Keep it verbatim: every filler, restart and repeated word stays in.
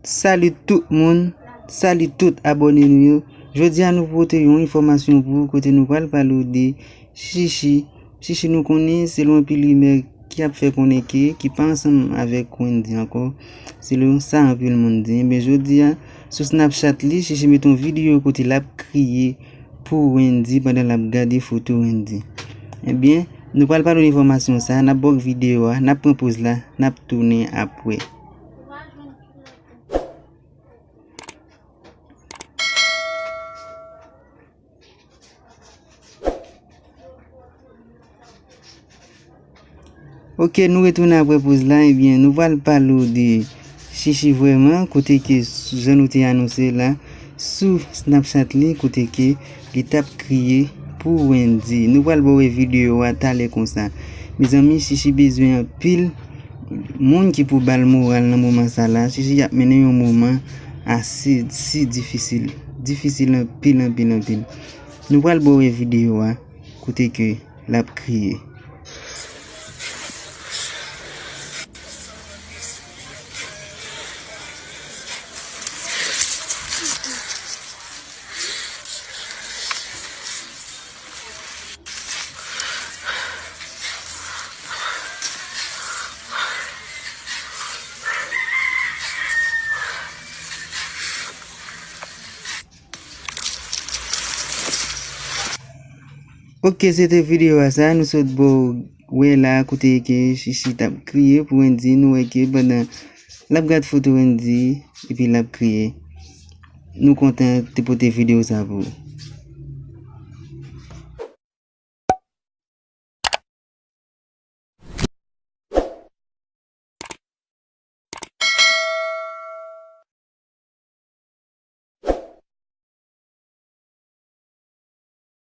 Salut tout moun, salut tout abòne nou yo. Jodi a nou pote yon enfòmasyon pou ou kote nou pral pale w de Chichi. Chichi nou konnen selon anpil rimè ki ap fè konnen ke ki pa ansanm avèk Wendy ankò. Selon sa anpil moun di. Ebyen jodi a sou Snapchat li, Chichi mete yon videyo kote l ap kriye pou Wendy pandan l ap gade foto Wendy. Ebyen, nou pral pale w de enfòmasyon sa, n ap ba w videyo a, n ap pran poz la, n ap tounen apre. Ok, nou retounen apre poz la, ebyen, nou pral pale w de Chichi vrèman, kote ke jan nou te anonse la, sou Snapchat li, kote ke li t ap kriye pou Wendy. Nou pral ba w videyo a talè konsa. Mezanmi, Chichi bezwen anpil moun ki pou ba l moral nan moman sa la. Chichi ap mennen yon moman ase si difisil. Difisil anpil, anpil, anpil. Nou pral ba w videyo a kote ke l ap kriye. Ok, se te videyo a sa, nou sot ba w wè la kote ke Chichi t ap kriye pou Wendy, nou wè ke pandan l ap gad foto Wendy, epi l ap kriye. Nou kontan te pote videyo sa pou ou.